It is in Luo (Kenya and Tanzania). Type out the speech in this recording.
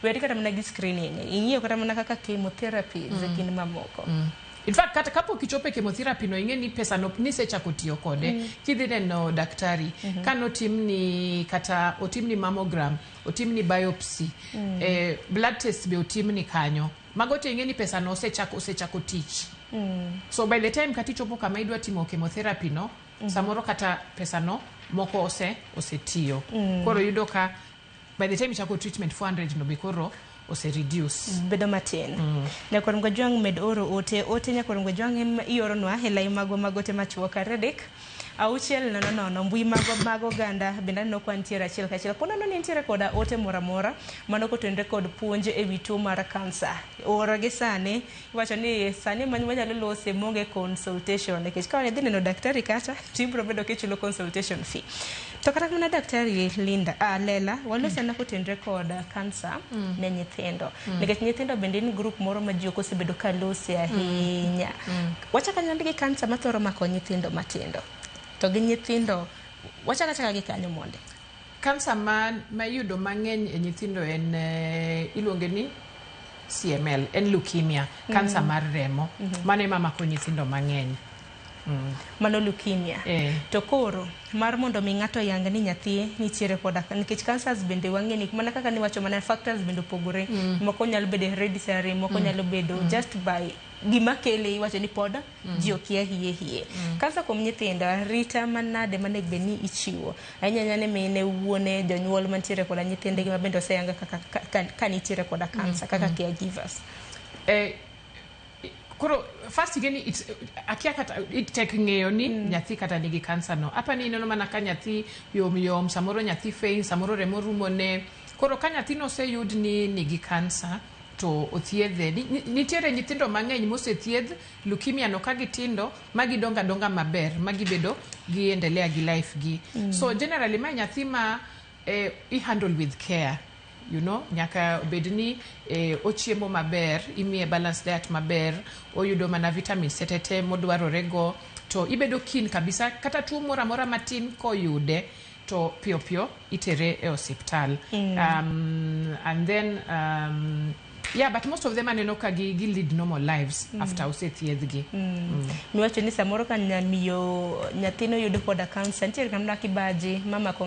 Weri kata mana gi screening, ing'iyo kata mana kaka chemotherapy gin mamoko. In fact, kata kapok ichopo e chemotherapy no, ing'e ni pesa no nisechako tiyo kode. Kidhi neno daktari, kanotimni kata otimni mammogram, otimni biopsy, blood test be otimni kanyo, mago te ing'e ni pesa no osechako tich. So by the time kata ichopo kama idwa timo chemotherapy no, samoro kata pesa no moko osetiyo. Koro yudo ka by the time ichako treatment, 400 no be koro ose reduce. Bedo matin. Nyakwar Gwajwang', med oro ote ote. Nyakwar Gwajwang', ioronwa e lai magwa mag ote machuok 33600. Mbui magwa mag oganda bende aneno ka nitiere achiel kachiel. Koneno ni nitiere koda ote moro amora mano kotenore kod puonj e wi tuo mar kansa, orgi sani. Iwacho ni sani ma wanyalo lose maonge consultation, nikech ka idhi neno daktari kata to ibiro bedo kichulo consultation fee. To kata mana daktari Linda, Lela, walose ana kotenore kod kansa ne nyithindo, nikech nyithindo bende en group moro ma ji ok osebedo ka lose ahinya. Wachako anyalo gi kansa mathoro mako nyithindo matindo to gi nyithindo, wachako achaka gi kanyo monde. Kansa ma iyudo mang'eny e nyithindo en iluonge ni CML, en leukemia, kansa mar remo. Mano ema mako nyithindo mang'eny. Mano leukemia. To koro mar mondo mi ng'ato yang ni nyathi nitiere koda, nikech cancers bende wang'e ni mana kaka niwacho, mana factors bende opogore. Moko nyalo bedo hereditary, moko nyalo bedo just by gima kele iwacho ni pod ji okia hie hie. Kansa kuom nyithindo, arita manade manego bed ni ichiwo ahinya ahinya ne mine, wuone, jonyuol mantiere koda nyithindgi ma bende oseyanga kaka ka nitiere koda kansa kaka caregivers? Koro first ing'e ni akia kata tek ng'eyo ni nyathi kata nigi kansa no. Apa ni ineno mana ka nyathi yom yom, samoro nyathi faint, samoro remo rumone. Koro ka nyathi noseyud ni nigi kansa to othiedhe. Nitiere nyithindo mang'eny mosethiedh leukemia no ka gitindo ma gidongo adonga maber, ma gibedo giendelea gi life gi. So generally mae nyathi ma i handle with care. Nyaka bed ni ochiemo maber, imiye balanced diet maber, oyudo mana vitamins te te modwarore go, to ibedo keen kabisa kata tuo moro amora matin koyude to piyo piyo itere e osiptal. And then yeah, but most of them aneno ka gi lead normal lives after osethiedhgi. Miwacho ni samoro ka nyamiyo nyathino yudo koda kansa, nitiere kamna kibaji mamako.